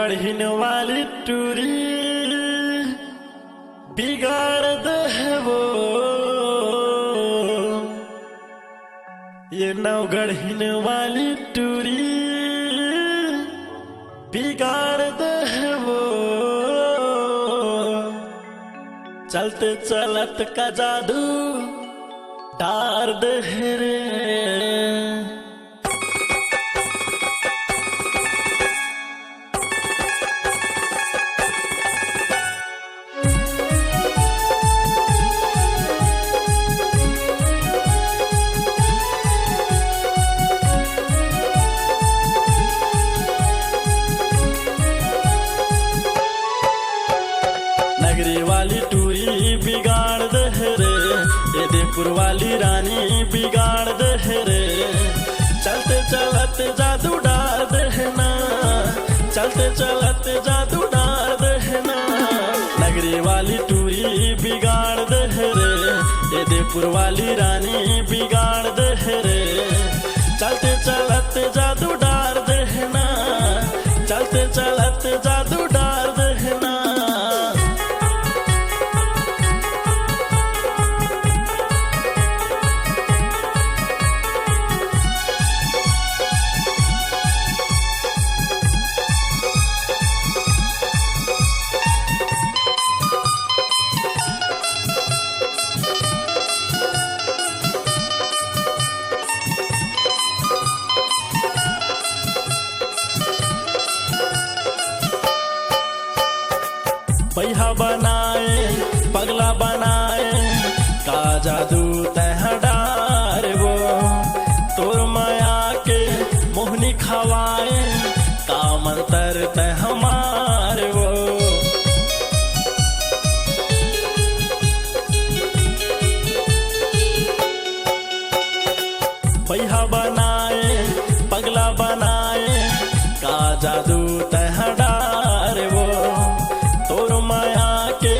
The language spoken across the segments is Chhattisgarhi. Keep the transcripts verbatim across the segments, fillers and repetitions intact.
गढ़िन वाली टूरी बिगाड़ दे हे वो, ये नौगढ़िन वाली टूरी बिगाड़ दे हे वो। चलते चलत का जादू डार दे हे रे। नगरी वाली टूरी बिगाड़ दे हे रे, ये देपुर वाली रानी बिगाड़ दे हे रे। चलते चलत जादू डार दे हे ना, चलते चलत जादू डार दे हे ना। नगरी वाली टूरी बिगाड़ दे हे रे, ये देपुर वाली रानी बिगाड़ दे हे रे। चलते चलत जादू डार दे हे ना, चलते चलत जादू डार दे हे ना। पैहा बनाए, पगला बनाए, का जादू तैं डारे वो। तोर मया के मोहनी खवाए, का मंतर तैं मारे वो। पैहा बनाए, पगला बनाए, का जादू तैं डारे वो। तोर मया के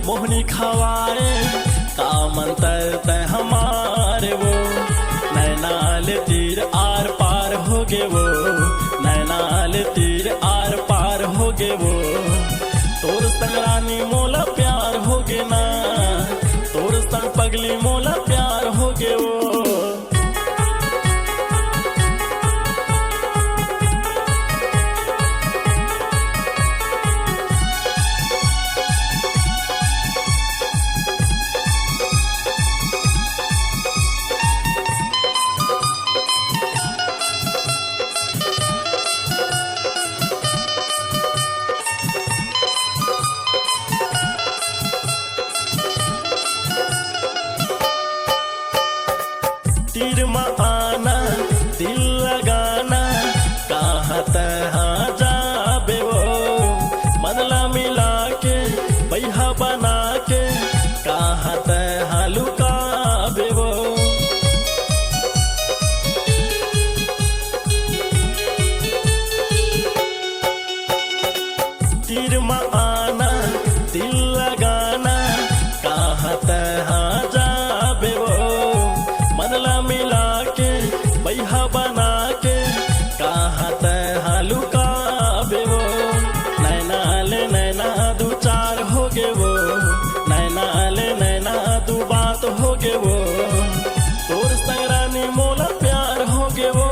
मोहनी खवाए, का मंतर तैं मारे वो। नैना ले तीर आर पार हो गे वो, नैना ले तीर आर पार हो गे वो। तोर संग रानी मोला प्यार हो गे ना, तोर संग पगली मोला प्यार हो गे वो। तीर म आना, दिल लगाना, कहाँ तहाँ जाबे वो। मन ला मिला के, पैहा बना के, कहाँ तहाँ लुकाबे वो। तीर म आना, दिल लगाना, कहाँ तहाँ जाबे वो। मन ला मिला के, पैहा बना के, कहाँ तहाँ लुकाबे वो। नैना ले नैना दू चार हो गे वो, नैना ले नैना दू बात हो गे वो। तोर संग रानी मोला प्यार हो गे वो,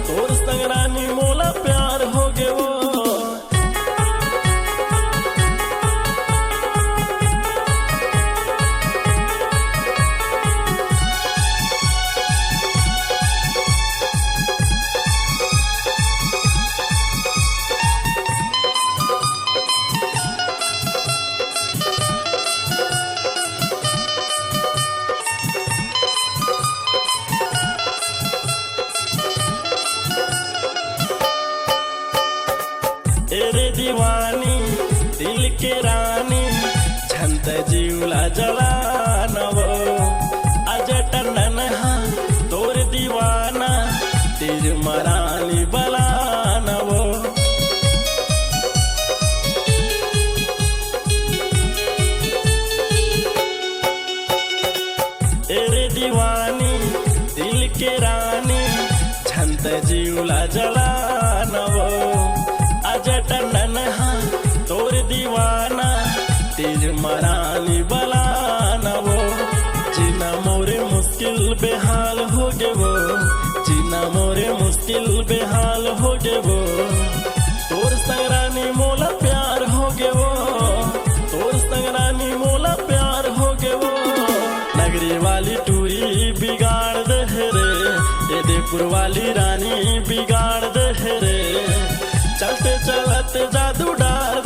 तोर संग रानी मोला प्यार हो गे वो। एरे दीवानी, दिल के रानी, झन तैं जीव ला जलाना वो। अजय टंडन हा तोर दीवाना, तीर म रानी बलाना वो। एरे दीवानी, दिल के रानी, झन तैं जीव ला जलाना वो। अजय टंडन महारानी बला न वो, जीना मोरे मुश्किल बेहाल हो गे वो, जीना मोरे मुश्किल बेहाल हो गे वो। तोर संग रानी मोला प्यार हो गे वो, तोर संग रानी मोला प्यार हो गे वो। नगरी वाली टूरी बिगाड़ दे हे रे, ये देपुर वाली रानी बिगाड़ दे हे रे। चलते चलत जादू डार